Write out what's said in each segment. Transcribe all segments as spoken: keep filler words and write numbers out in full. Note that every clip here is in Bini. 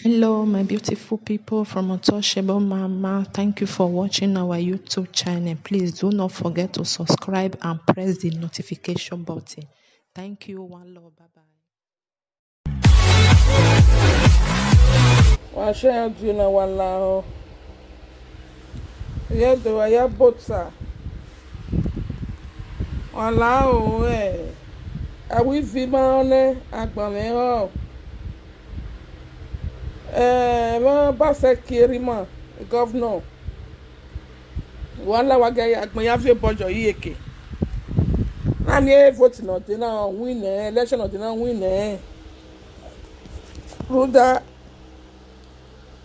Hello, my beautiful people from Untouchable Mama. Thank you for watching our YouTube channel. Please do not forget to subscribe and press the notification button. Thank you. One love. Bye bye. Wa share video na, wa lahọ. Ye do wa ya bota. Wa lahọ, eh. Awi vi ma nẹ, agbọn mwẹ họ. Eh, vbe Obaseki erha ima, governor. Wa la wa gie agbọn ya viọ obọ yọ iyeke. Na miẹn vote ne ọ de na win nẹ, election ne ọ de na win nẹ. Rhunmwuda,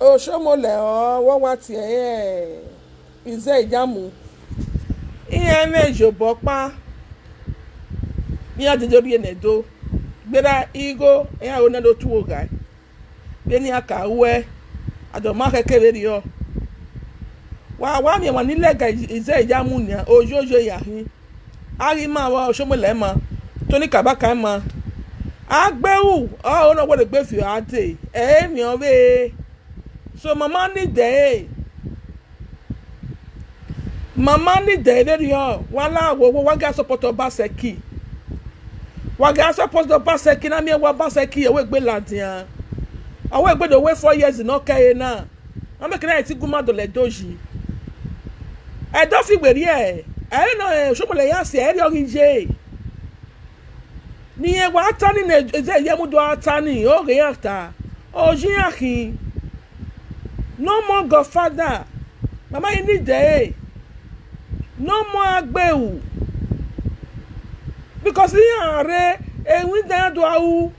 Oshomole ọ, wẹ ọ wa tie ẹre Ize Iyamu. Iran mwẹ ye obọ ọkpa, iran dede rhie ne Ẹdo. Gberra igho, iran ro nẹ ne otu oghae. Vbene iran ka ruẹ, a do ma khẹke vberriọ. Wa, wa miẹn emwa ni lẹga Ize Iyamu nian, oyoyo ya khin. A ghi ma vbe Oshomole ma, Tony Kabaka ma. Agberu ọre ne ọ wẹ ne egbe fi ọre a dee, ẹ i re emwi ọvbehe. So, mama ni dẹe, mama ni dẹe vberriọ, wa la wo wo, wa gha support Obaseki. Wa gha support Obaseki, na miẹn wẹ Obaseki, ọ wẹ egbe ladian. Ọ wẹ egbe do wẹ four years ne ọ kẹre na. Ọ miẹn ke na ti gu ma dọlọ Ẹdo yi. Ẹdo fi werriẹ, ẹ i re ne Oshomole ya si ẹre ọ ghi ye. Ne irẹn wa ta ni ne Ize Iyamu do a ta ni, oghe iran ta, oyi iran khin. No more godfather, mama ni dẹe, no more Agberu, because iran rre, iwinna iran do a ru.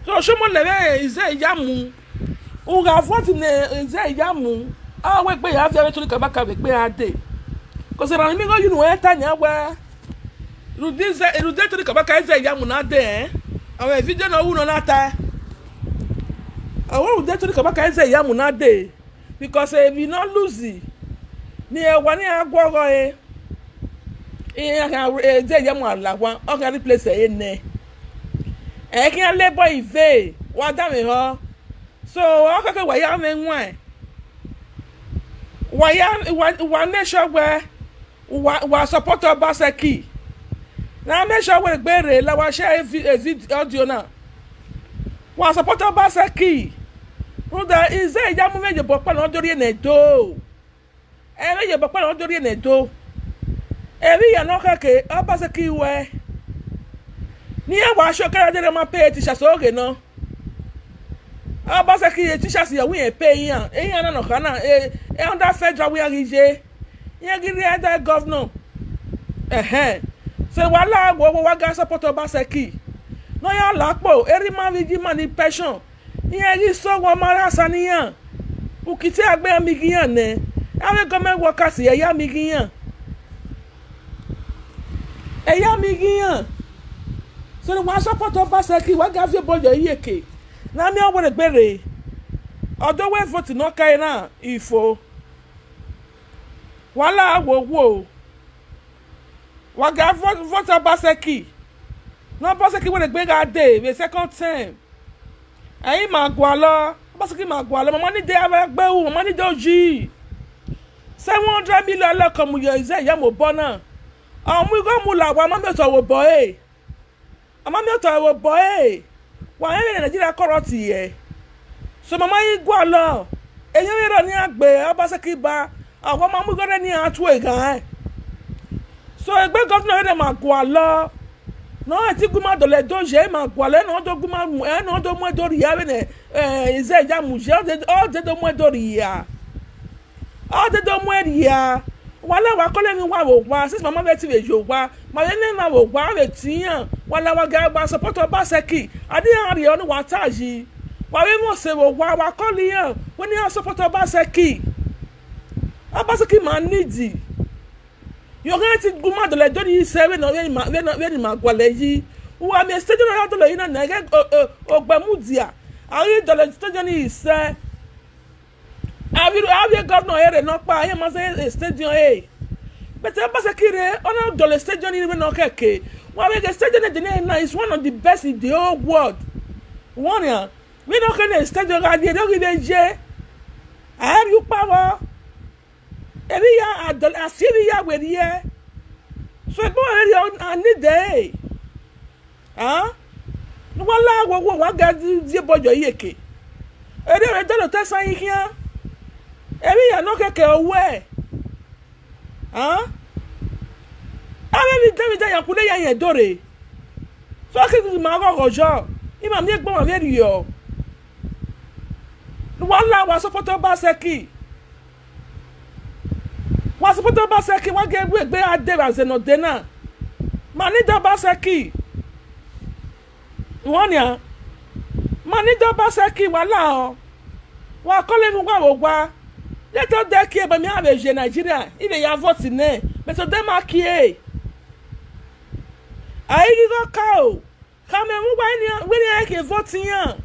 So, Oshomole vbe Ize Iyamu, u gha vote ne Ize Iyamu, ọ wẹ egbe ya viọ vbe Tony Kabaka vbe egbe ra dee. Because erha ni miẹn igho ye unu, ẹ ta nian wẹ, rhunmwuda Ize, rhunmwuda Tony Kabaka Ize Iyamu na dee, ẹ? Ọ mwẹ video ne ọ ru nọ na tae. Ọ wẹ rhunmwuda Tony Kabaka Ize Iyamu na dee, because emwi ne ọ lose, ne iran wa ne iran guọghọ ẹre, iran khian, Ize Iyamu a la owa, ọ khian replace ẹre nẹ. Ẹ i khian la ẹbọ ive, wa danmwehọ. So, ọ khẹke wa ya mwẹ waẹn. Wa ya, wa, wa make sure wẹ wa, wa support Obaseki. Na make sure wẹ egbe rre, la wa share e vi-, e vid-, audio na. Wa support Obaseki. Rhunmwuda Ize Iyamu mwẹ ye obọ ọkpa ne ọ do rhie ne Ẹdo. Ẹ mwẹ ye obọ ọkpa ne ọ do rhie ne Ẹdo. Emwi hia ne ọ khẹke, Obaseki ruẹ. Ne iran wa shọ kẹrẹ dede ma pay teachers oghe nọ. Obaseki, teachers ya wẹ irẹn pay iran, iran na nọ kha na, e, e under federal wẹ iran ghi ye. Iran ghi rhie under governor. Ẹhẹn. So, wa la wo wo, wa gha support Obaseki. Ne ọ ya la kpo, erha ima vbe iye ima ni pension. Iran ghi sẹ owa, ọ ma rre asọn ne iran. Uki te a gbe iran miẹn ighi iran nẹ. Avbe government workers, ẹ ya miẹn ighi iran. Ẹ ya miẹn ighi iran. So, ne wa support Obaseki, wa gha viọ obọ yọ iyeke. Ne a miẹn ọvberegbe rre, ọ do wẹ vote ne ọ kẹre na, ifo. Wa la wo wo. Wa gha vo-, vote Obaseki. Ne Obaseki wẹ ne egbe gha dee vbe second term. Ẹ i ma gualọ, Obaseki ma gualọ, mama ni de avbe egbe ru, mama ni de oyi. Seven hundred million lọkọ mu ye Ize Iyamu obọ na. Ọ mu igho mu la owa, ọ ma miẹn otọ vbe obọ ẹre. Ọ ma miẹn otọ vbe obọ ẹre. Wa rẹn vbene Nigeria corrupt yẹ. So, mama i gualọ, eyẹn vbe rrọọ ne iran gbe Obaseki ba, a wa ma mu igho rre ne iran tue ghan. So, egbe governor vbene ma gualọ, ne ọ ti gu ima dọlọ Ẹdo ye, ma gualọ, ẹ ne ọ do gu ima mu, ẹ ne ọ do mu Ẹdo rhia vbene, eh, Ize Iyamu ye, ọ de, ọ de do mu Ẹdo rhia. Ọ de do mu ẹre rhia. Wa la wa kọlọ emwi uwa vbe owa, since mama vbe ti vbe ye owa, ma vbe ne emwa vbe owa vbe te iran, wa la wa gha wa support Obaseki, a di iran rhie ọnii wa ta yi. Wa vbe mwẹ ọse vbe owa, wa kọlọ iran, wẹ ne iran support Obaseki. Obaseki ma need. Yọ ghan ti gu ima dọlọ Ẹdo ni sẹ vbene, vbene ima, vbene, vbene ima gualọ yi. Uwa miẹn stadium ne ọ ya dọlọ yi na, na ẹghẹ o, o, ogbẹ mudia, a ghi dọlọ stadium ni sẹ. Avbe, avbe governor ẹre nọkpa, iran ma zẹ stadium ẹre. But Obaseki rre, ọ na dọlọ stadium ni vbene ọ kẹke. Wa vbe ghe stadium ne de na is one of the best in the whole world. Wẹ ọnian, Vbene ọ kere ne stadium gha rrie, ọ ghi vbe ye, a i rhie ukpa vbọ, emwi hia, a si emwi hia werriẹ, so egbe ọnrẹn vberriọ, a need ẹre. Ne uwa la wẹ, wa ghẹ viọ obọ yọ iyeke, erriọ vbe dọlọ otọ esan i khian, emwi hia ne ọ kẹkẹ ruẹ. Avbe emwi dan, emwi dan ya kule ya rẹn do rre, so ọ ke ghi ma ghọghọ yọ, ima miẹn egbe ọmwa vberriọ. Ne uwa la, wa support Obaseki. Wa support Obaseki, wa gie wẹ egbe a de vbe azẹ ne ọ de na. Ma need Obaseki. Wẹ ọnian, ma need Obaseki, wa lahọ. Wa kọlọ emwi uwa vbe owa. Leta odẹ kie, egbe ne iran vbe ye Nigeria, I vbe ya vote nẹ, but odẹ ma kie. A i ghi ghe ọka o. Khama emwi uwa nian, wẹ ne iran ke vote iran.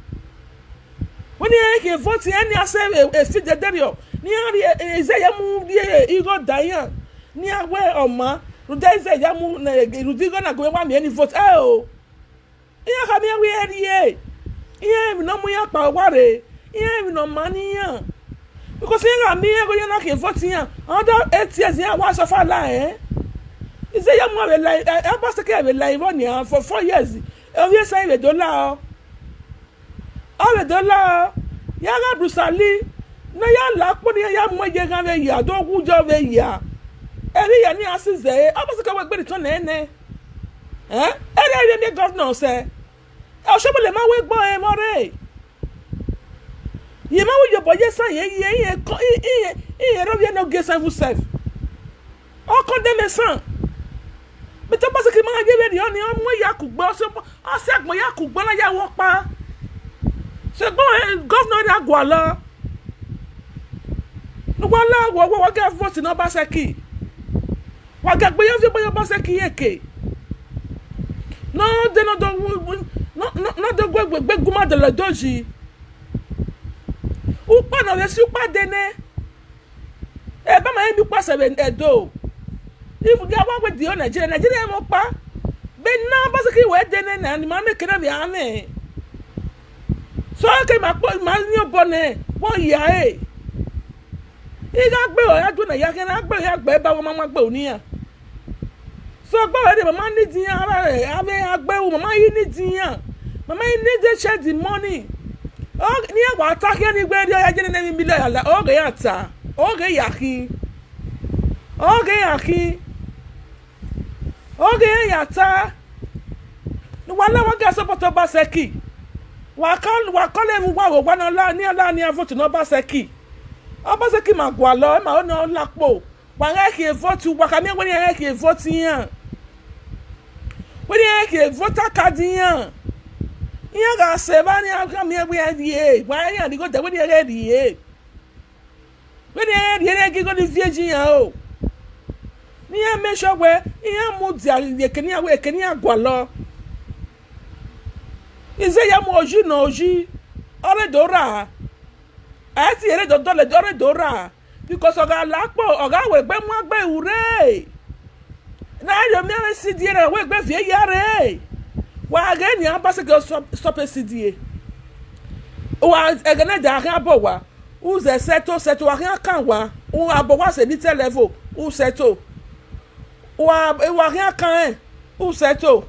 Wẹ ne iran ke vote iran, ne iran sẹ e, e si dẹdẹrriọ, ne iran rhie, e, Ize Iyamu rhie igho da iran, ne iran wẹ ọ maa, rhunmwuda Ize Iyamu, rhunmwuda igho na gu mwẹ wa miẹn ni vote. Ẹo, iran khama iran wẹ iran rhie, iran emwi ne ọ mu iran kpao owa rre, iran emwi ne ọ maa ne iran. Because iran gha miẹn igho, iran na ke vote iran, another eight years iran wa suffer la rẹn. Ize Iyamu vbe la, Obaseki vbe la vbọ nian for four years, ovbi esan vbe do la ọ. Ọ vbe do la, ya gha brutality, ne ọ ya la kpo ne iran ya mu ye eghan vbe ya, do wu yọ vbe ya. Emwi hia ne iran si zẹ ẹre, Obaseki wẹ egbe ni tọn nẹ nẹ. Ẹn, erriọ vbe miẹn governor sẹ, Oshobọle ma wẹ egbe ọnrẹn vbọ rre. Iye ma wẹ iyobọ ye esan ye, iye, iye, iye, iye rre ovbi ẹne ogie esan vbe self. Ọ condemn esan. But Obaseki ma ye vberriọ ni, ọ mu ya kugbe, ọ sẹ, ọ sẹ agbọn ya kugbe na ya ru ọkpa. So egbe ọnrẹn governor ra gualọ. Ne uwa la wẹ, wa ghẹ vote ne Obaseki. Wa ghẹ gbe ye viọ obọ ye Obaseki iyeke. Ne ọ de, ne ọ do, ne ọ do gu egbe gu ma dọlọ do yi. Ukpa ne ọ vbe si ukpa de nẹ. Eba ma i miẹn ukpa sẹ vbe Ẹdo. If gha wa wẹ dio Nigeria, Nigeria mwẹ ọkpa. Vbe ne Obaseki wẹ de nẹ na, ne ima miẹn kene vbe a mwẹ. So ke ma kpo, ma miẹn obọ nẹ, vbe ọ ya ẹre. I gha gbe ore a du na ya khian, a gbe ore a gbe ba, wa ma mu gbe ru ne iran. So gbe ore, ma ma need iran, avbe, avbe a gbe ru, ma ma i need iran. Ma ma i need they share the money. Ọ, ne iran wa ta khian ni wẹ erriọ ya ye ne emwi million ya la, ọ ghe iran ta, ọ ghe ya khin, ọ ghe iran khin, ọ ghe iran ya ta. Ne uwa la, wa ghẹ support Obaseki. Wa call, wa call emwi uwa vbe owa ne ọ la, ne iran la, ne iran vote ne Obaseki. Obaseki ma gualọ, ma ho ne ọ la kpo. Wa ghẹ khian vote, wa khama iran wẹ ne iran ghẹ khian vote iran. Wẹ ne iran ghẹ khian voter card iran. Iran gha sẹ evba, ne iran khama iran wẹ iran rhie, wa iran ni gho dẹ wẹ ne iran ghẹ rhie. Wẹ ne iran rhie, iran ghi gho ni viẹ ye iran o. Ne iran make sure wẹ iran mudia ye eke ne iran, wẹ eke ne iran gualọ. Ize Iyamu oyi nọ oyi, ọ rre do rra. A i tie rre do dọlọ, ọ rre do rra. Because ọ gha la kpo, ọ gha wẹ egbe mu egbe ru rre. Ne a rhie omiẹn vbe C D A na, wẹ egbe viẹ ya rre. Wa ghẹ nian, Obaseki stop, stop C D A. Wa ẹghẹ ne da khian bọ wa, u zẹ settle, settle, wa khian kan wa, u abọ wa sẹ elite level, u settle. Wa, wa khian kan rẹn, u settle.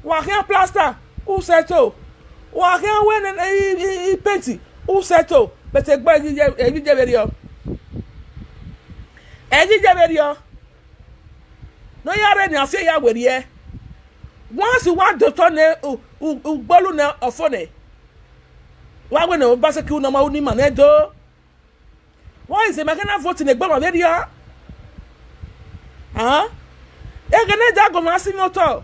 Wa khian plaster, u settle. Wa khian wẹ ne, i, i, i paint, u settle. But egbe ẹre ghi ye, ẹre ghi ye vberriọ. Ẹre ghi ye vberriọ. Ne ọ ya rre ne a fi ya werriẹ. Once wa do otọ nẹ, u, u, ugbolu nẹ, ọ fo nẹ. Wa wẹ ne Obaseki unu ma unu ima nẹ do. Wa i zẹ ma khian na vote ne egbe ọmwa vberriọ. Ẹghẹ ne da gọmwa si mwẹ otọ.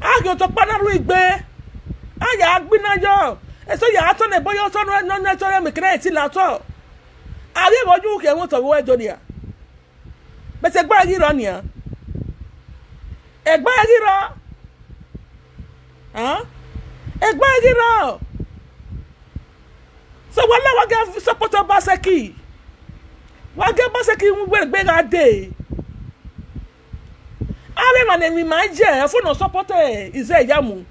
A ghi otọ ọkpa na ru igbe, a ya gbe ina yọ, eso ya tọn ne ebo ye otọ ne ọ, ne ọ, ne ọ tọn ne mẹ kere ẹtin la otọ. A vbe vbe ọ ye ukhiẹ mwẹ otọ vbe uwẹ do nia. But egbe ẹre ghi rrọọ nian. Egbe ẹre ghi rrọọ. Egbe ẹre ghi rrọọ. So wa la, wa ghẹ support Obaseki. Wa ghẹ Obaseki mu wẹ egbe gha dee. Avbe emwa ne emwi ma ye, ẹfo ne ọ support Ize Iyamu.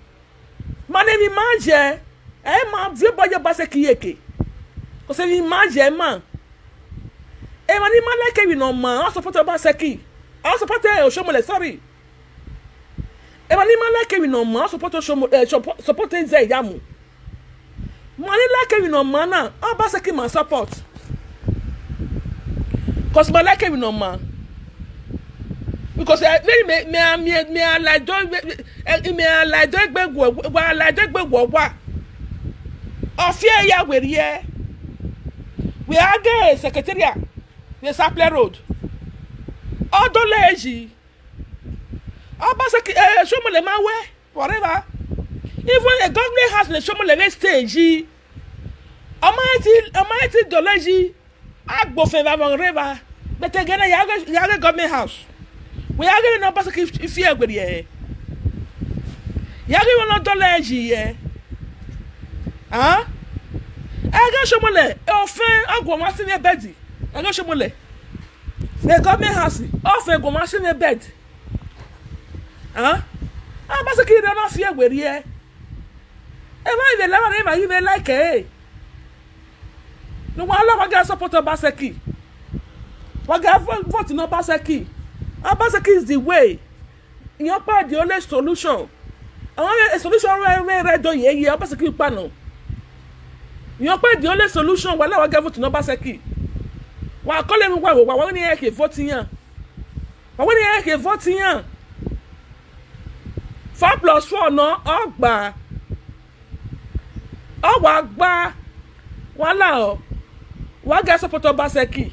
Ma ne emwi ma ye, Ẹ ma viọ obọ ye Obaseki iyeke. Kọsẹ emwi ma ye ma. Emwa ni ma like emwi ne ọ maa, a support Obaseki. A support Oshiomhole, sorry. Emwa ni ma like emwi ne ọ maa, a support Oshiomhole, eh, support, support Ezeyamu. Ma ni like emwi ne ọ maa na, Obaseki ma support. Cause ma like emwi ne ọ maa. Because, eh, vbene mẹ, mẹ a miẹn, mẹ a la do, eh, mẹ a la do egbe wọ, wa la do egbe wọ wa. Ọ fi ẹre ya werriẹ. Wẹ a ghe secretariat vbe Sapele Road. Ọ do lele yi. Obaseki, eh, Oshiomhole ma wẹ, whatever. Even a government house ne Oshiomhole vbe stay yi. Ọ ma ti, ọ ma ti do lele yi. Agbofẹn vbe avọnrẹn evba, but ẹghẹ na, ya ghe, ya ghe government house. Wẹ ya ghe ne Obaseki fi ẹre werriẹ. Ya ghe ne ọ do lele yi yẹ. Ah? Ẹghẹ Oshiomhole, ofẹn ọ gu ọmwa sinmwi bed. Ẹghẹ Oshiomhole. Vbe government house, ofẹn gu ọmwa sinmwi bed. Ah? Obaseki rre ọ na fi ẹre werriẹ. Emwa i vbe la, emwa i vbe like ẹre. Ne uwa la, wa gha support Obaseki. Wa gha vo-, vote ne Obaseki. Obaseki is the way. Irẹn ọkpa the only solution. Ọmwa vbe solution rẹ, rẹ, rẹ do ye ye, Obaseki ọkpa nọ. Irẹn ọkpa the only solution, wa la, wa gha vote ne Obaseki. Wa call emwi uwa vbe owa, wa wẹ ne iran ke vote iran. Wa wẹ ne iran ke vote iran. Four plus four nọ, ọ gba. Ọ wa gba, wa la ọ, wa gha support Obaseki.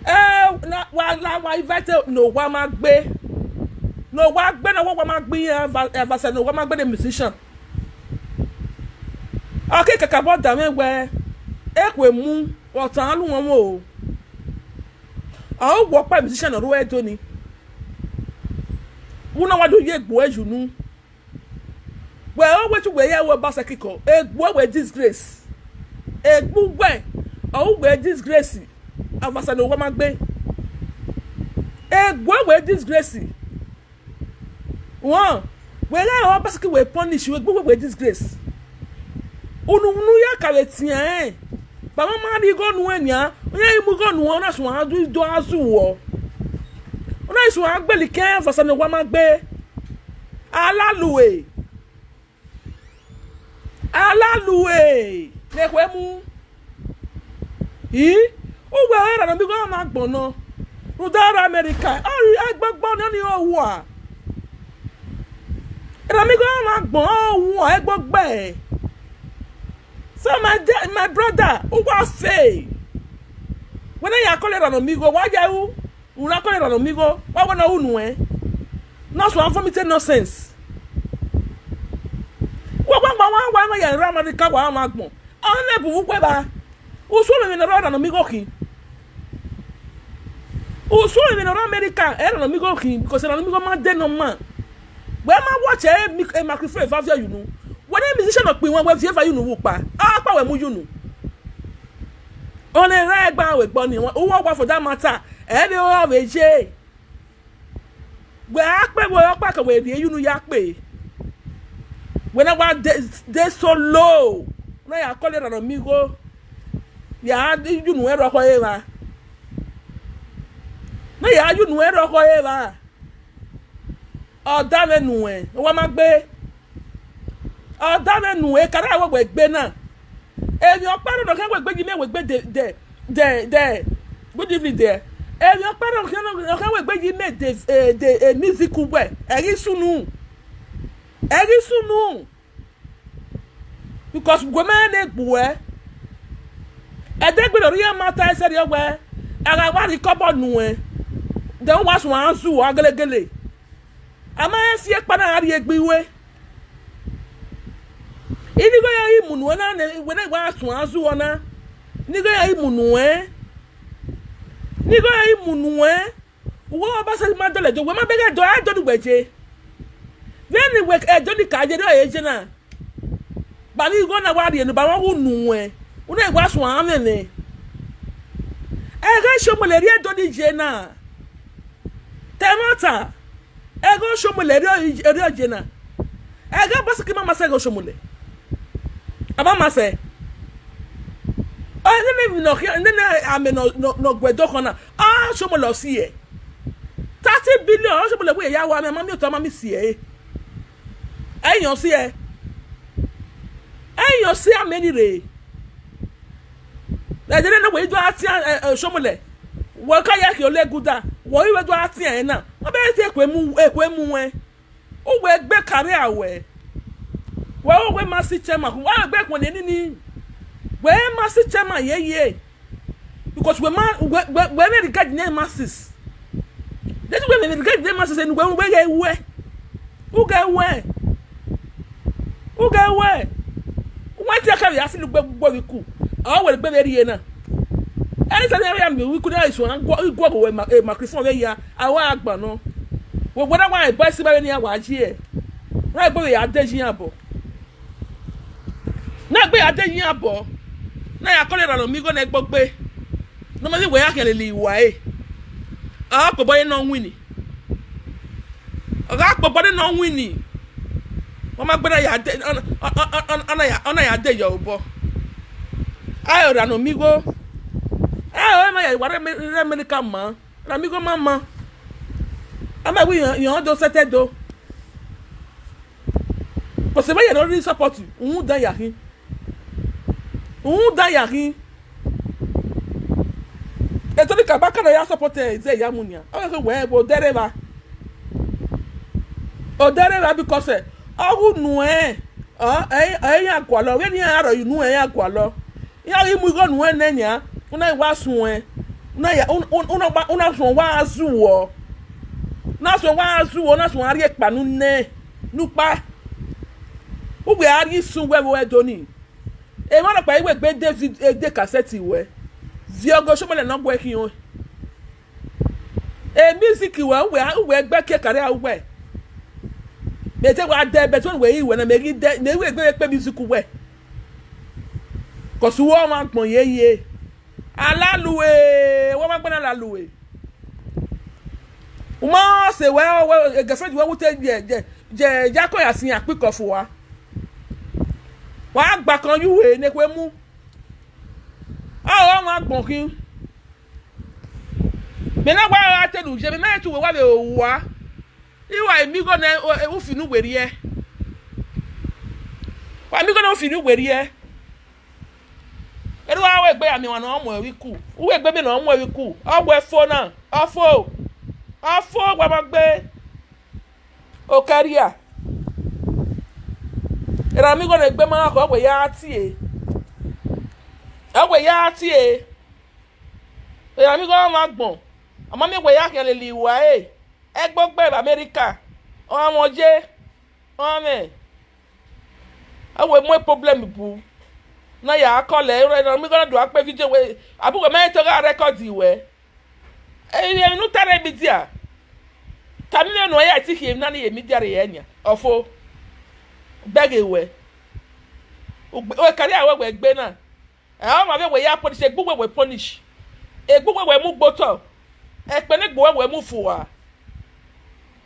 Eh, na, wa la, wa invite Ne Owa Ma Gbe. Ne Owa Gbe, na wa, Owa Ma Gbe iran, Eva-, Evase Ne Owa Ma Gbe the musician. Ọ ke kakabọ da mwẹ wẹ, ekhue mu, ọtan lu wọn o. Ọ wu ọkpa musician ne ọ rre Ẹdo ni. Vbene wa do ye egbe uwẹ ye unu. Wẹ ọ wẹ te uwẹ ya ru Obaseki kọ, egbe uwẹ disgrace. Egbe uwẹ, ọ ru uwẹ disgrace. Evase Ne Owa Ma Gbe. Egbe uwẹ disgrace. Wọn, wẹ gha re Obaseki wẹ punish, egbe uwẹ wẹ disgrace. Unu, unu ya ka vbe tian rẹn. Baba ma rhie igho nuẹn nian, ọ ya i mu igho nuẹn, ọ na suẹn a du, do a zu wọ. Ọ na suẹn a gbele ikẹn Evase Ne Owa Ma Gbe. Alalue. Alalue. Ne ekhue mu. I, uwẹ ọre erha ne ọ miẹn igho na agbọn nọ. Rhunmwuda ọre America, ọ rhie ẹgbẹgbẹ ọnii, ọnii ọ hua. Erha ne ọ miẹn igho na agbọn, ọ hua ẹgbẹgbẹ. So my dear, my brother, uwa fe. Wẹ ne ya call erha ne ọ miẹn igho, wa ya ru, u na call erha ne ọ miẹn igho, wa wẹ ne ọ ru nuẹn. Na suẹn vomit nonsense. Wa, wa, wa, wa, wa, ya erha America wa mwẹ agbọn. Ọ na bu vbe uwu ẹvbo. Usun emwi ne ọ rre erha ne ọ miẹn igho khin. Usun emwi ne ọ rre America, erha ne ọ miẹn igho khin, because erha ne ọ miẹn igho ma de nọ ma. Wẹ ma watch e mi-, e microphone eva viọ ye unu. Wẹ ne musician nọ kpẹ iwan, wẹ viọ eva ye unu vbe ukpa. Ọkpa wẹ mu ye unu. Ọnii erha ẹgba wẹ gbe ọnii, uwa wa for that matter, ẹ vbe ọ vbe ye. Wẹ a kpe vbe ọkpa ke wẹ rhie ye unu ya kpe. Wẹ na wa de, de so low. Na ya call erha ne ọ miẹn igho. Ya ye unu ẹrọkhọ evba. Na ya ye unu ẹrọkhọ evba. Ọ da mwẹ nuẹn, Owa Ma Gbe. Ọ da mwẹ nuẹn, ekara wẹ wẹ gbe na. Emwi ọkpa nọ ne ọ khian wẹ gbe ye mẹ wẹ gbe de, de, de, de. Good evening there. Emwi ọkpa nọ ne ọ khian, nọ khian wẹ gbe ye mẹ de, eh, de, eh, music wẹ. Ẹ ghi sunu. Ẹ ghi sunu. Because wẹ ma rẹn ne egbe uwẹ. Ẹdẹ egbe ne ọ rhie ma ta ẹsẹrriọ wẹ, a gha wa rhie ikọbọ nuẹn, then wa suẹn a zu a gelegele. A ma rẹn fi ekpa na gha rrie egbe iwe. I ni igho ya i mu nuẹn na, ne wẹ na wa suẹn a zu ọ na. Ne igho ya i mu nuẹn. Ne igho ya i mu nuẹn. Uwẹ Obaseki ma dọlọ do, wẹ ma bẹghe do, a do ni wẹ je. Vbene wẹ Ẹdo ni ka ye, do ye je na. Ba ni igho na wa rhie ne ba wa wu nuẹn. U na wa suẹn a mwẹ mwẹ. Ẹghẹ Oshiomhole rrie Ẹdo ni ye na. Te ẹmwata. Ẹghẹ Oshiomhole rrie, rrie ye na. Ẹghẹ Obaseki ma ma sẹ ẹghẹ Oshiomhole. A ma ma sẹ. Ọ nene emwi ne ọ khian, nene amẹ ne ọ, ne ọ, ne ọ gu ẹdẹ khọn na, ọ Shomole si ẹe. Thirty billion, ọ Shomole wẹ ya wa amẹ, a ma miẹn otọ, a ma miẹn si ẹe. Ẹ i yan si ẹe. Ẹ i yan si amẹ ni rre. Ẹdẹ nene wẹ i do a tian, ẹ, ẹ, Shomole. Wẹ ka ya khian ole guda, wẹ i vbe do a tian ẹre na. Ọ bẹghe si ekhue mu, ekhue mu ẹn. Uwẹ gbe career wẹ. Wẹ uwẹ ma si chairman, wẹ gbe khuẹnnẹ nini. Wẹ ma si chairman ye ye. Because wẹ ma, wẹ, wẹ, wẹ vbe regard ne masses. That's why wẹ vbe regard ne masses, and wẹ, wẹ ghẹ wẹ. U ghẹ wẹ. U ghẹ wẹ. Wẹ te ka ya feel gbe gbe wiku. A wẹ gbe vbe rhie na. Anytime ya mi wiku na isu na, iguọ wẹ ma, eh, microphone vbe ya, a wa gba nọ. Wẹ, wẹ na wa ebo esi ba vbe ne iran wa yi ẹre. Na ebo vbe ya de yi iran obọ. Na gbe ya de yi iran obọ. Na ya kọlọ erhan ne ọ miẹn igho ne ẹgbogbe. Ne ọ ma vbe wẹ ya khian lele iwa ẹre. A kpobọ ye ne ọ win ni. Ọ gha kpobọ ne ọ win ni. Wẹ ma gbe na ya de, ọ, ọ, ọ, ọ, ọ na ya, ọ na ya de yọ obọ. A ẹ erhan ne ọ miẹn igho. Ẹ ẹ ma ya wa rre Ame-, rre America ma. Erhan ne ọ miẹn igho ma ma. A ma wẹ iran, iran do sẹtẹ do. Because mẹ yẹ ne ọ rhie support, uhunmwu dan ya khin. Uhunmwu dan ya khin. Etoni Kabaka na ya support ẹre zẹ ya mu nian. Ọ ghe wẹ vbe odẹ rre evba. Odẹ rre evba because, eh, ọ ghi unu ẹn, ọ, ẹ, ẹ, iran gualọ, vbene iran rọ unu ẹn iran gualọ. Iran ghi mu igho nuẹn nẹ nian, u na wa suẹn, u na ya, u, u, u na gba, u na suẹn wa zuọ. U na suẹn wa zuọ, u na suẹn a rhie ekpa ne u nẹ, ne u kpa. Uwẹ a rhie isun wẹ vbe Ẹdo ni. Emwa nọkpa i wẹ egbe de vid-, de cassette wẹ. Viọ ghe Shomole ne ọ guẹ khian. E music wẹ, uwẹ, uwẹ gbe ke career uwẹ. Mẹ te wa dẹ, but wẹ i wẹ na, mẹ ghi dẹ, mẹ i wẹ egbe vbe kpe music uwẹ. Cause uwẹ ọmwa agbọn ye ye. A la lu e, wẹ ọmwa agbọn na la lu e. U ma sẹ wẹ, wẹ, girlfriend wẹ wu te ye, ye, ye, ye akọ ya sin akpikọ fua. Wa gba kan ye uwẹ ne ekhue mu. A ọmwa agbọn khin. Mẹ na wa ra te lu ye, mẹ ma te uwẹ wa vbe owa. I wa miẹn igho ne, o, e, u fi ne uwẹ rhie. Wa miẹn igho ne u fi ne uwẹ rhie. Erha uwa wẹ egbe ya miẹn ọmwa ne ọ mu ẹre iku. Uwẹ egbe miẹn ne ọ mu ẹre iku. Ọ wẹ fo na. Ọ fo. Ọ fo, wa ma gbe. Okẹria. Erha miẹn igho ne egbe ma khọ, ọ wẹ ya tie. Ọ wẹ ya tie. Erha miẹn igho ọmwa agbọn. Ọ ma miẹn wẹ ya khian lele iwa ẹre. Ẹgbogbe vbe America, ọ mwẹ oye, ọ mwẹ. A wẹ mu problem bu. Na ya kọlẹ, erha miẹn igho na do a kpe video wẹ, abu wẹ ma te gha record wẹ. Emwi ne u ta rre media. Tama mwẹ ne ọ ya ti khian emwi na ni ye media rre nian. Ọ fo. Bẹghe wẹ. Ugbe, wẹ career wẹ wẹ gbe na. Ẹ, ọmwa vbe wẹ ya punish, egbe uwẹ wẹ punish. Egbe uwẹ wẹ mu gbe otọ. Ẹkpẹn ne egbe uwẹ wẹ mu fua.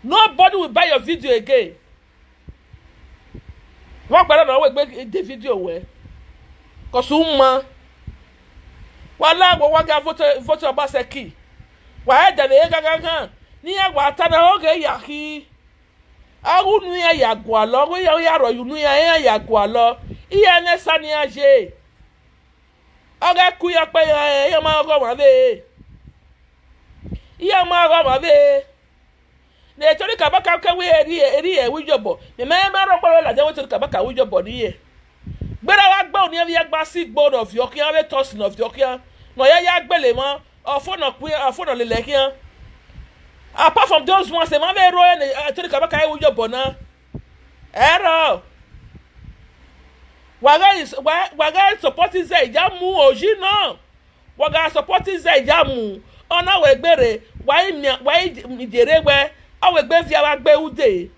Nobody will buy your video again. Vbe ọkpa na ne ọ wegbe de video wẹ. Cause u ma. Wa la wẹ wa gha vote, vote Obaseki. Wa ẹdẹ vbe gha gha gha. Ne iran wa ta na, ọ ghe ya khi. A ghi unu iran ya gualọ, ọ ghe ya, ya rhọ ye unu iran, iran ya gualọ. Iran ne esa ne iran ye. Ọ ghe ku iran kpe, iran, iran ma ghe ọmwa vbe. Iran ma ghe ọmwa vbe. Ne Tony Kabaka ke wẹ eri, eri ẹre iyobọ. Mẹ ma, ma rhọkpa ladian wẹ Tony Kabaka ru iyobọ ne irẹn. Gberra wa gbe oniẹn vbe ya gba si igbo ne ọ viọ khian, vbe etọsi ne ọ viọ khian. Ne ọ ya ya gbele emwa, ọ fo ne ọ kue, ọ fo ne ọ lele khian. Apart from those ones, emwa vbe ro ẹre ne, eh, Tony Kabaka ru iyobọ na. Ẹrọ. Wa gha, wa, wa gha support zẹ ya mu oyi nọ. Wa gha support zẹ ya mu. Ọ na wẹ gbe rre, wa i miẹn, wa i ye rre wẹ, ọ wẹ gbe viẹ vbe gbe ude.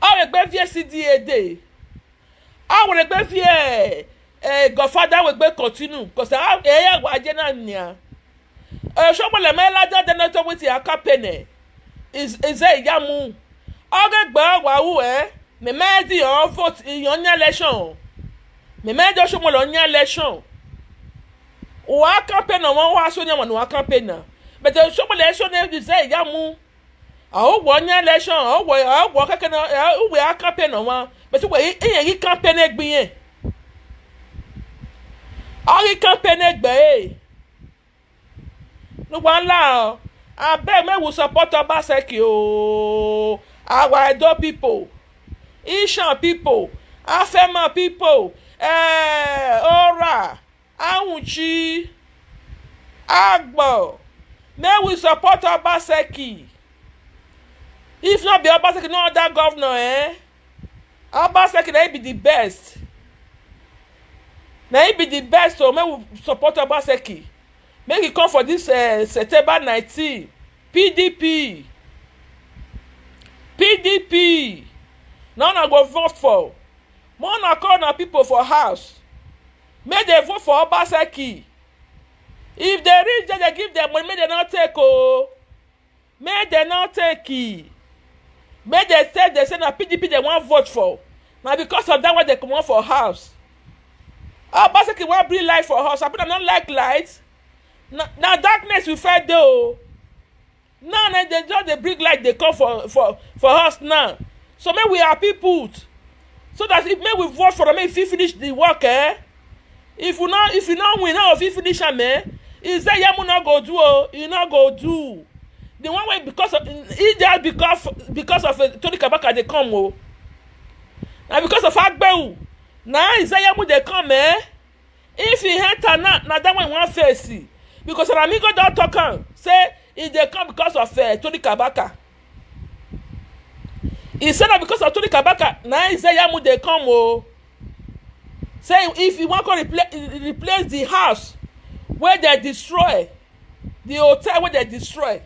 Ọ wẹ gbe viẹ C D A de. A wẹ gbe viẹ, eh, Godfather wẹ gbe continue, 'cause a, eh, wa je na nian. Eh, Shomole ma ladian de ne to witi a ka pay nẹ. Is, is a ya mu. Ọ ghe gbe wa ru ẹ, mẹ ma di ọ vote, iyọn yan election. Mẹ ma do Oshiomhole ọ yan election. Uwa campaign ọmwa, uwa so yan ọmwa ne uwa campaign na. But Oshiomhole election ne zẹ ya mu. A ho wẹ ọ yan election, a ho wẹ, a ho wẹ kẹkẹ na, a ho wẹ a campaign ọmwa. But wẹ irẹn ghi campaign egbe irẹn. A ghi campaign egbe ẹre. Ne uwa la, abeg, make we support Obaseki o. Our Edo people, Isan people, Afẹma people, eh, Ora, Awuntsi, Agbọ, make we support Obaseki. If not be Obaseki, no other governor, eh? Obaseki na him be the best. Na him be the best, so make we support Obaseki. Make he come for this, eh, September nineteen. P D P. P D P. Na una go vote for. Make una call una people for house. Make dem vote for Obaseki. If dem reach there, dem give dem money, make dem no take o. Make dem no take e. Make dem say, dem say na P D P dem wan vote for. Na because of that one dem comot for house. Obaseki wan bring light for us. Abi una no like light? Na, na darkness we first dey o. Now, na dem just dey bring light dey come for, for, for us now. So make we happy put. So that if, make we vote for am, make e fit finish the work, eh? If we no, if e no win, no fit finish am, eh? Ize Iyamu no go do o, e no go do. The one wey because of, e just because, because of, eh, Tony Kabaka dey come o. Na because of Agbehu. Na Ize Iyamu dey come, eh? If e enter now, na that one e wan face. Because Ramigo don talk am, say e dey come because of, eh, Tony Kabaka. E say na because of Tony Kabaka, na Ize Iyamu dey come o. Say if e wan come repla-, replace the house wey dem destroy, the hotel wey dem destroy,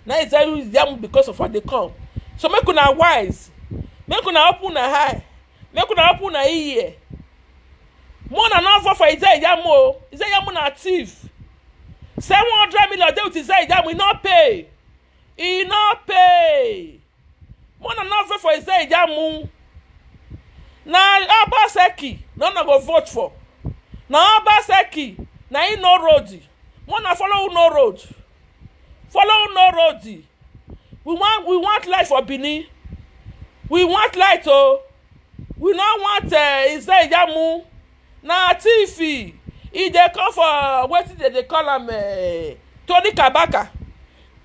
na Ize Iyamu because of am dey come. So make una wise, make una open una eye, make una open una ear. Make una no vote for Ize Iyamu o. Ize Iyamu na thief. Seven hundred million dey with Ize Iyamu, e no pay. E no pay. Make una no vote for Ize Iyamu. Na Obaseki na una go vote for. Na Obaseki, na him know road. Make una follow who know road. Follow who know road. We want, we want light for Benin. We want light o. We no want, eh, Ize Iyamu. Na thief. E dey come for wetin dem dey call am, eh, Tony Kabaka.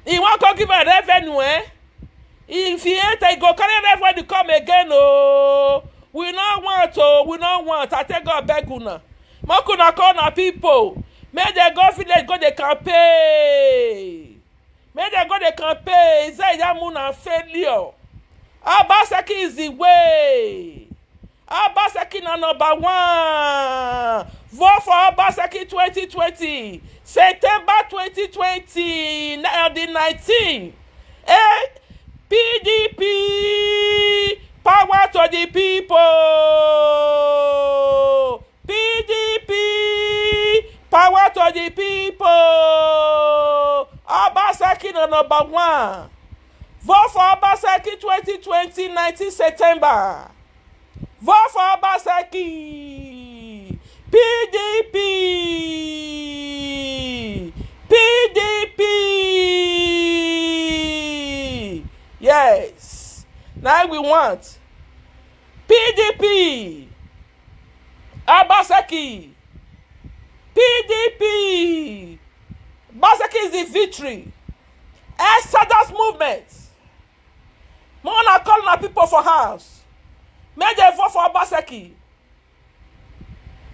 E wan come give am revenue, eh? If e enter, e go carry revenue come again o. We no want o, we no want. I take God beg una. Make una call una people. Make dem go village go dey campaign. Make dem go dey campaign. Ize Iyamu na failure. Obaseki is the way. Obaseki na number one. Vote for Obaseki twenty twenty. September twenty twenty, na, on the nineteen. Eh, P D P, power to the people. P D P, power to the people. Obaseki na number one. Vote for Obaseki twenty twenty, nineteen September. Vote for Obaseki. P D P. P D P. Yes. Na we want. P D P. Obaseki. P D P. Obaseki is the victory. Exodus movement. Make una call una people for house. Make dem vote for Obaseki.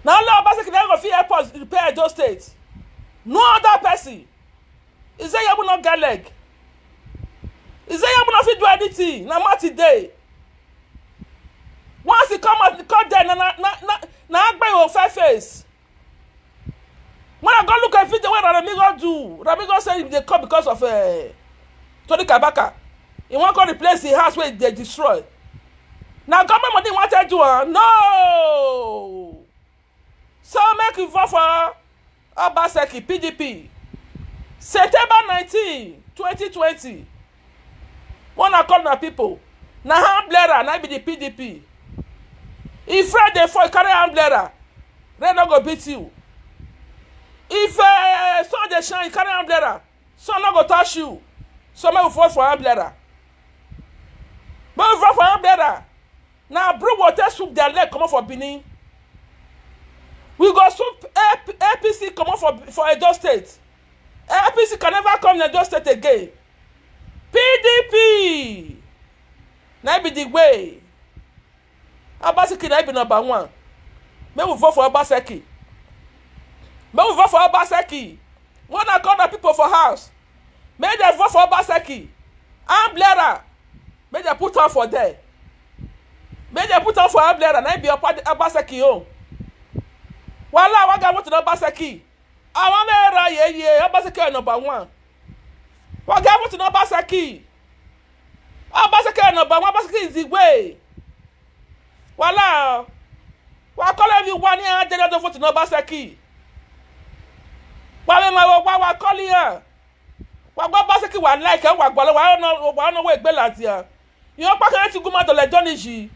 Na only Obaseki na go fit help us repair Edo State. No other person. Ize Iyamu no get leg. Ize Iyamu no fit do anything. Na mouth e dey. Once e come out, come there, na, na, na, na, na Agbehu face face. When I go look at video wey Ramigo do, Ramigo say e dey come because of, eh, Tony Kabaka. E wan come replace the house wey dem destroy. Na government money e wan take do am? No! So make e vote for Obaseki, P D P. September nineteen, twenty twenty. Make una call una people. Na hand bearer, na be the P D P. If rain dey fall, e carry hand bearer. Rain no go beat you. If uh, sun dey shine, you carry umbrella, sun no go touch you. So make we vote for umbrella. Make we vote for umbrella. Na broom we take sweep their leg comot for Benin. We go sweep A P C comot for, for Edo State. A P C can never come in Edo State again. P D P na be the way. Obaseki na be number one. Make we vote for Obaseki. Make we vote for Obaseki. When I call the people for house, make dem vote for Obaseki. Umbrella, make dem put am for there. Make dem put am for umbrella. Na be Oba-, Obaseki own. Wala, wa ga vote na Obaseki. Awa mwẹ ra yeye, Obaseki number one. Wa ga vote na Obaseki. Obaseki number one, Obaseki is the way. Wala, wa call everyone here, they don't vote na Obaseki. Wa vbe ma wa, wa call here. Wa gba Obaseki, wa like, wa gualọ, wa nọ, wa nọ wẹ egbe ladian. Iran ọkpa khan ti gu ma dọlọ Ẹdo ni yi.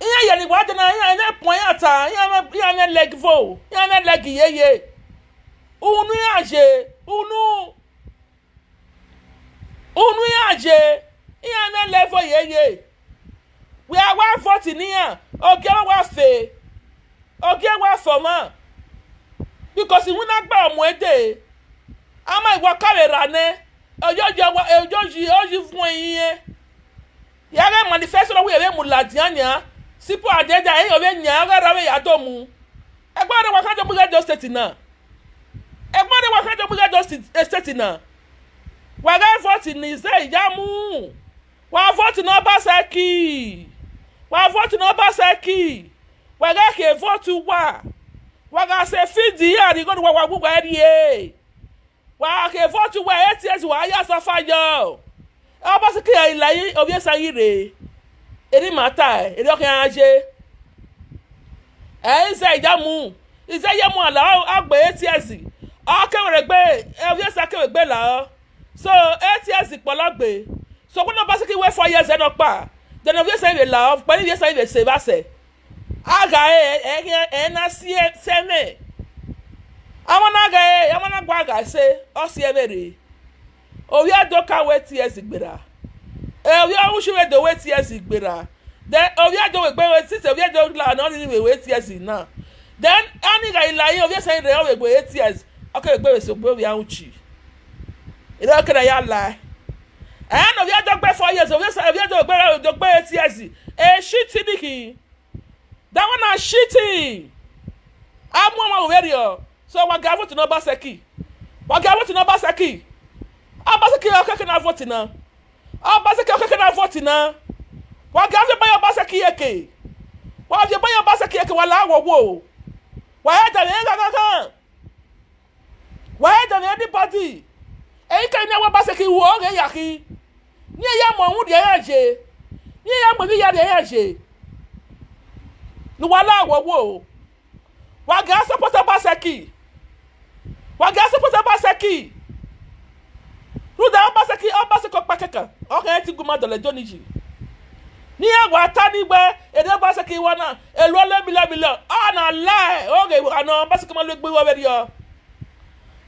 Iran ye ni wa dee na, iran ne puẹn iran ta, iran mwẹ, iran mwẹ leg vo, iran mwẹ leg yeye. Unu iran ye, unu, unu iran ye, iran mwẹ leg vo yeye. Wẹ a wa vote ne iran, ogie wa fe, ogie wa fe ọmwa. Because iwinna gba mu ẹdẹ, a ma iwa ka vbe ra nẹ, oyoyi, oyoyi, oyi vuọn irẹn. Ya ghe manifesto ne ọ wẹ vbe mu ladian nian, sipo adeda, ẹre ọ vbe yan, ọ gha ra vbe ya do mu. Ẹgbẹe ọre wa khan do mu ghe Edo State na. Ẹgbẹe ọre wa khan do mu ghe Edo State, eh, State na. Wa gha vote ne Ize Iyamu. Wa vote na Obaseki. Wa vote na Obaseki. Wa gha khe vote uwa. Wa gha sẹ field ya rhie igho ne uwa, wa wu uwa rrie. Wa khe vote uwa, eight years wa ya suffer yọ. Obaseki gha la yi, ovbi esa ghi rre. Eri ma ta, eri ọ khian ye. Ẹ, Ize Iyamu, Ize Iyamu a la ọ gbe eight years. Ọ kevbe egbe, ovbi esa kevbe egbe la ọ. So, eight years kpọlọ gbe. So, wẹ ne Obaseki wẹ four years ẹnọkpa, then ovbi esa vbe la ọ, kpẹre ovbi esa vbe sẹ evba sẹ. A gha re, ẹ, ẹ, ẹ na si ẹ, sẹ ẹmwẹ. Ọmwa na gha re, ọmwa na gua gha sẹ, ọ si ẹmwẹ rre. Ovbi Ẹdo ka wẹ eight years gberra. Ẹ, ovbi Ọghuishi vbe do wẹ eight years gberra. Then ovbi Ẹdo vbe gbe wẹ, since ovbi Ẹdo la nọ ni vbe wẹ eight years na. Then ọni gha i la yi, ovbi esa rre ọ vbe gbe eight years. Ọ kevbe egbe vbe sẹ egbe ovbi Ọghuishi. Erriọ kere ya la. Ẹ, ne ovbi Ẹdo gbe four years, ovbi esa, ovbi Ẹdo gbe, do gbe eight years. E shit ni khin. That one na shit. A mu ọmwa vberriọ. So, wa ga vote na Obaseki. Wa ga vote na Obaseki. Obaseki ọ keke na vote na. Obaseki ọ keke na vote na. Wa ga viọ ba ye Obaseki eke. Wa viọ ba ye Obaseki eke, wa la wo wo. Wa ya da vbe gha gha gha. Wa ya da vbe anybody. Eyi kẹ ne wa Obaseki ru, ọ ghe ya khin. Ne iran ya mu uhunmwu rhie iran ye. Ne iran ya mu emwi ya rhie iran ye. Ne uwa la wo wo. Wa ga support Obaseki. Wa ga support Obaseki. Rhunmwuda Obaseki, Obaseki ọkpa kẹkan, ọ khẹ ti gu ma dọlọ Ẹdo ni yi. Ne iran wa ta ni wẹ, erriọ Obaseki wa na, e lu ẹlẹ million million. Ọ na lie, ọ ghe wa nọ, Obaseki ma lu egbe igho vberriọ.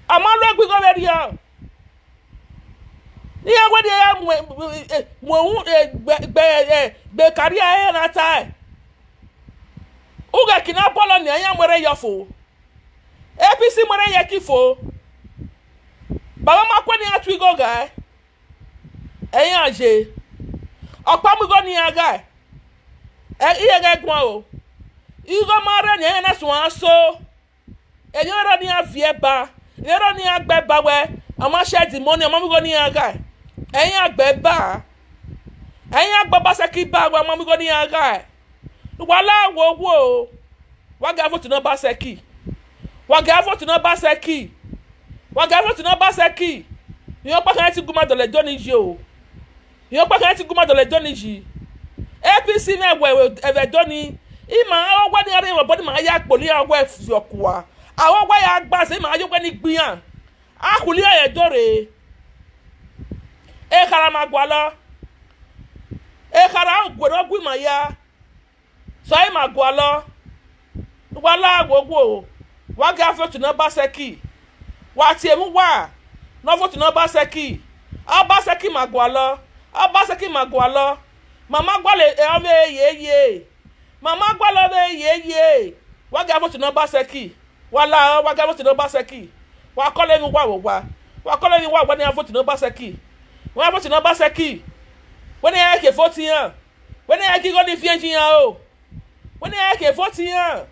A ma lu egbe igho vberriọ. Ne iran wẹ ne iran mu, mu, mu, eh, gbe, gbe, eh, gbe career ẹre na ta ẹe. Ughẹ ke na bọlọ nian, iran mu ẹre yọ fo. A P C mu ẹre ye ẹki fo. Baba ma kue ne iran tu igho ghae. Ẹ iran ye. Ọkpa mu igho ne iran ghae. Ẹ, iran ghẹ guan o. Igho ma rre nian, iran na suẹn aso. Emwi ọre ne iran viẹ ba, emwi ọre ne iran gbe ba wẹ, a ma share the money, a ma mu igho ne iran ghae. Ẹ iran gbe ba. Ẹ iran gbe Obaseki ba wẹ, a ma mu igho ne iran ghae. Wa la wo wo. Wa ga vote na Obaseki. Wa ga vote na Obaseki. Wa ga vote na Obaseki. Iran ọkpa khan ti gu ma dọlọ Ẹdo ni yi o. Iran ọkpa khan ti gu ma dọlọ Ẹdo ni yi. A P C mwẹ wẹ ẹvbo Ẹdo ni. Ima ọwẹ ni a rre vbe obọ ni ma ya kpolo iran ọwẹ fi okua. A wẹ ọwẹ ya gba sẹ, ima yo wẹ ni gbe iran. A khuli iran ye Ẹdo rre. Ekhara ma gualọ. Ekhara guerọ gu ima ya. So ima gualọ. Wa La wowo, wa gha vote ne Obaseki. Wa tie mwẹ uwa ne ọ vote ne Obaseki. Obaseki ma gualọ, Obaseki ma gualọ. Ma ma gualọ ọvbehe yeye. Ma ma gualọ ọvbehe yeye. Wa gha vote ne Obaseki. Wa la, wa gha vote ne Obaseki. Wa kọlọ emwi uwa vbe owa. Wa kọlọ emwi uwa, wẹ ne iran vote ne Obaseki. Wẹ iran vote ne Obaseki. Wẹ ne iran ke vote iran. Wẹ ne iran ghi igho ni viẹ yi iran o. Wẹ ne iran ke vote iran.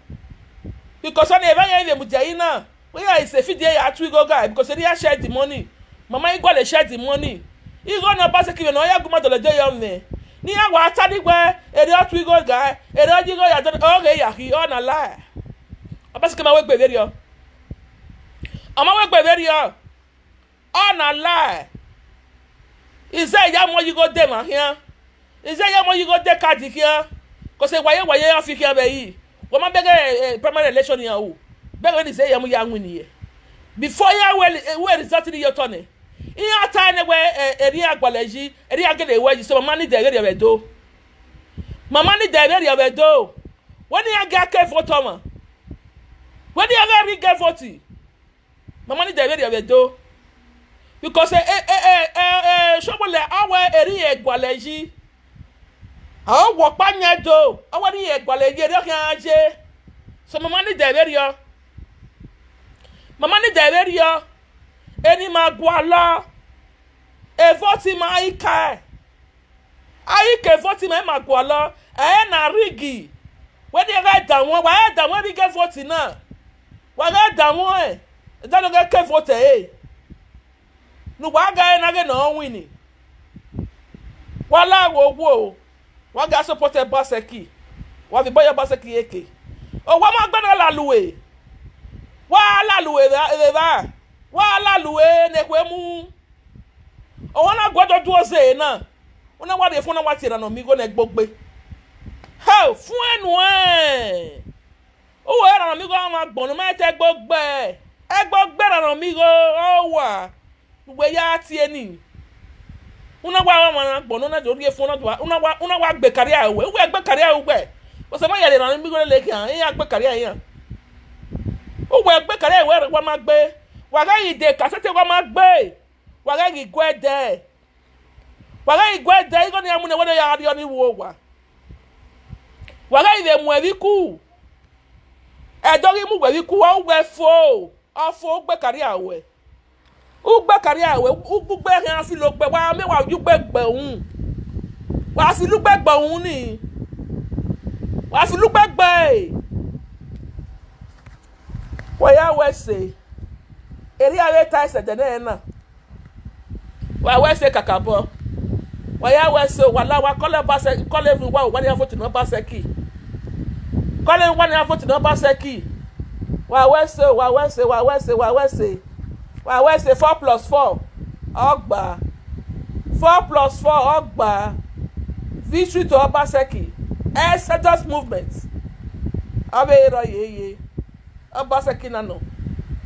Because ọnii, evba iran vbe mudia ẹre na, wẹ iran i se fidie ya tu igho ghae, because erriọ iran share the money. Ma ma i gualọ share the money. Igho ne Obaseki vbe ne ọ ya gu ma dọlọ de yọ mwẹ. Ne iran wa ta ni wẹ, erriọ ọ tu igho ghae, erriọ ọ ya igho ya dọlọ, ọ ghe ya khin, ọ na la. Obaseki ma wegbe vberriọ. Ọ ma wegbe vberriọ. Ọ na la. Izẹ ya mu igho de emwa khian. Izẹ ya mu igho de card khian. Because wa ye, wa ye office khian vbe yi. Wa ma bẹghe, eh, primary election nian ru. Bẹghe ne izẹ ya mu ya win ye. Before iran wẹ, wẹ result ni ye otọ nẹ, iran ta nẹ wẹ, eh, erriọ iran gualọ yi, erriọ iran gele wẹ yi, so ma ma need vberriọ vbe do. Ma ma need vberriọ vbe do. Wẹ ne iran gha ke vote ọmwa. Wẹ ne iran gha rhie ke vote. Ma ma need vberriọ vbe do. Because, eh, eh, eh, eh, eh, Showore, ọ wẹ erriọ iran gualọ yi. A wẹ ọkpa yan do, ọ wẹ erriọ iran gualọ yi, erriọ khian ye. So ma ma need vberriọ. Ma ma need vberriọ. Eni ma gualọ. E vote ma i kae. A i ke vote ma, ma gualọ, ẹ na rig. Wẹ ne iran gha danmwẹ, wa gha danmwẹ vbe ighe vote na. Wa gha danmwẹ, ẹdẹ ne ọ gha ke vote ẹre, ne uwa gha re na ghe ne ọ win. Wa la wowo, wa gha support Obaseki. Wa viọ obọ ye Obaseki eke. Owa ma gbe na la lue. Wa la lue vbe evba. Wa la lue ne ekhue mu. Ọmwa na guẹ do du oze na, u na wa rhie fo na wa tie erhan ne ọ miẹn igho ne ẹgbogbe. Hẹ, fuẹn nuẹn. U wẹ erhan ne ọ miẹn igho ọmwa agbọn ne u ma te ẹgbogbe. Ẹgbogbe erhan ne ọ miẹn igho, ọ wa. Ne uwẹ ya tie ni. U na wa rre ọmwa ne agbọn ne u na do rhie fo na do, u na wa, u na wa gbe career ruẹ. U wẹ gbe career ruẹ. Ọsẹ ma ya rhie erhan ne ọ miẹn igho lele khian, iran gbe career iran. U wẹ gbe career ruẹ, wa ma gbe. Wa ghẹ ghi de cassette, wa ma gbe. Wa ghẹ ghi gu ẹdẹ. Wa ghẹ ghi gu ẹdẹ, igho ne iran mu nẹ wẹ ne ọ ya rriọ ni vbe owa. Wa ghẹ ghi vbe mu ẹvbo iku. Ẹdẹ ọ ghi mu uwẹ vbe iku, ọ wẹ fo, ọ fo, u gbe career ruẹ. U gbe career ruẹ, u gbe ugbe khian filo gbe, wa miẹn wa ye ugbe gbe uhunmwu. Wa filo ugbe gbe uhunmwu ni. Wa filo ugbe gbe. Wa ya wẹ ẹse. Erriọ avbe ta ẹsẹ ẹdẹ nẹ na. Wa wẹ ẹse kakabọ. Wa ya wẹ ẹse o, wa la, wa kọlọ Obaseki, kọlọ emwi uwa, wa ne iran vote ne Obaseki. Kọlọ emwi uwa ne iran vote ne Obaseki. Wa wẹ ẹse o, wa wẹ ẹse, wa wẹ ẹse, wa wẹ ẹse. Wa wẹ ẹse, four plus four, ọ gba. Four plus four, ọ gba. Victory to Obaseki. Exodus movement. Ọ vbe rrọọ yeye. Obaseki na nọ,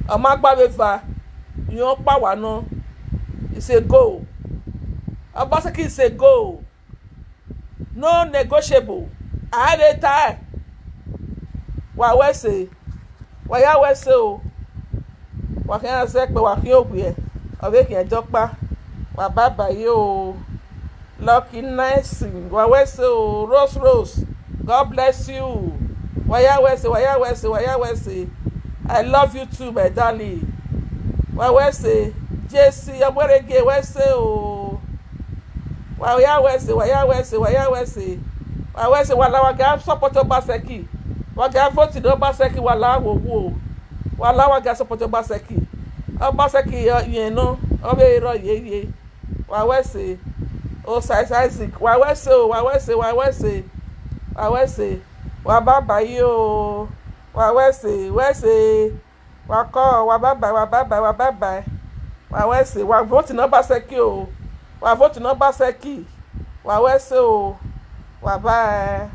ọ ma gba vbe eva, irẹn ọkpa wa nọ, it's a go. Obaseki is a go. No negotiable. A vbe tae. Wa wẹ ẹse, wa ya wẹ ẹse o. Wa khian zẹ kpẹ, wa khian owiẹ, ọ vbe khian ẹdẹ ọkpa. Wa bye bye o. Lucky Nelson, wa wẹ ẹse o. Rose Rose, God bless you. Wa ya wẹ ẹse, wa ya wẹ ẹse, wa ya wẹ ẹse. I love you too, my darling. Wa wẹ ẹse, J C, ọ wẹ ẹre gie wẹ ẹse o. Wa ya wẹ ẹse, wa ya wẹ ẹse, wa ya wẹ ẹse. Wa wẹ ẹse, wa la, wa gha support Obaseki. Wa gha vote ne Obaseki, wa la wowo. Wa la, wa gha support Obaseki. Obaseki, ọ, irẹn nọ, ọ vbe rrọọ yeye. Wa wẹ ẹse. Osa Isaac, wa wẹ ẹse o, wa wẹ ẹse, wa wẹ ẹse. Wa wẹ ẹse. Wa bye bye o. Wa wẹ ẹse, wẹ ẹse. Wa kọ, wa bye bye, wa bye bye, wa bye bye. Wa wẹ ẹse, wa vote ne Obaseki o. Wa vote ne Obaseki. Wa wẹ ẹse o. Wa bye.